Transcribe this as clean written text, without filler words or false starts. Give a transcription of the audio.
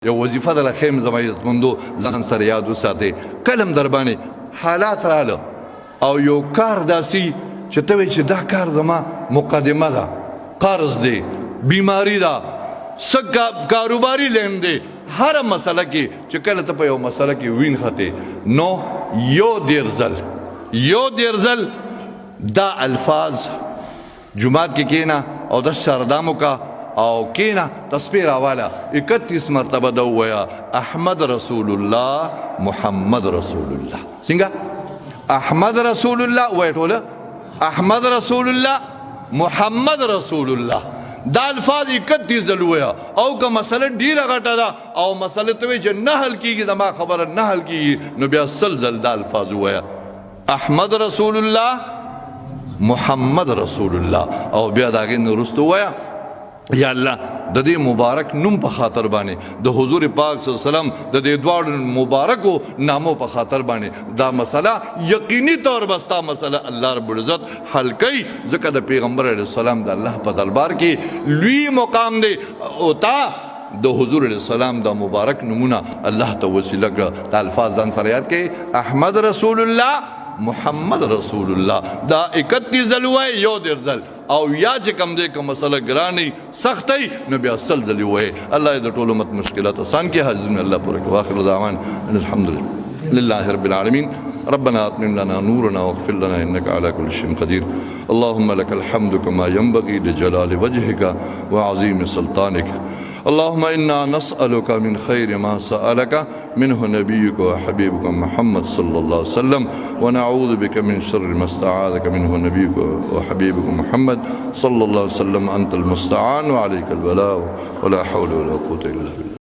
یو وظیفه د لخیم زما عزتمندو، ځان سره یاد وساتئ. کلم در باندې حالات رااله او یو کار داسي چې ته وې چې دا کار زما مقدمه ده، قرض دی، بیماری ده، څه کاروباري لین دی، هر مسله کې چې کله ته په یو مسله کې وین خته، نو یو دیر ځل دا الفاظ، جماعت کې کینا او د سردامو کا او کینا، تسبیح راواله، 31 مرتبه دا ویا: احمد رسول الله، محمد رسول الله. څنګه؟ احمد رسول الله وای ټوله، احمد رسول الله، محمد رسول الله. دا الفاظ 31 ځل ویا. او که مسله ډیره غټه ده او مسله ته چې نه حل کیږي، زما خبره نه حل کیږي، نو بیا 100 ځل دا الفاظ ویا: احمد رسول الله، محمد رسول الله. او بیا دا غي نورستو ویا: یا الله، د دې مبارک نوم په خاطر باندې، د حضور پاک صلی الله علیه وسلم د دې دواړو مبارکو نامو په خاطر باندې دا مسله یقیني طور بستا مسله الله رب العزت حل کوي، ځکه د پیغمبر علیه السلام د الله په دربار کې لوی مقام دی او تا د حضور علیه السلام د مبارک نمونه الله ته وسیله کړه. دا الفاظ ځان سره یاد کړئ: احمد رسول الله، محمد رسول الله. دا 31 ځل وای، یو در ځل، او یا چې کم دی کوم مسله ګرانی سختي، نو بیا 100 ځل وای. الله دې ټول امت مشکلات آسان کړي، حاجتونه الله پوره کړي. واخر دعوانا الحمد لله رب العالمين. ربنا اتمم لنا نورنا واغفر لنا انك على كل شيء قدير. اللهم لك الحمد كما ينبغي لجلال وجهك وعظيم سلطانك. اللهم انا نسالك من خير ما سالك منه نبيك وحبيبك محمد صلى الله عليه وسلم، ونعوذ بك من شر ما استعاذك منه نبيك وحبيبك محمد صلى الله عليه وسلم. انت المستعان وعليك البلاغ، ولا حول ولا قوه الا بالله.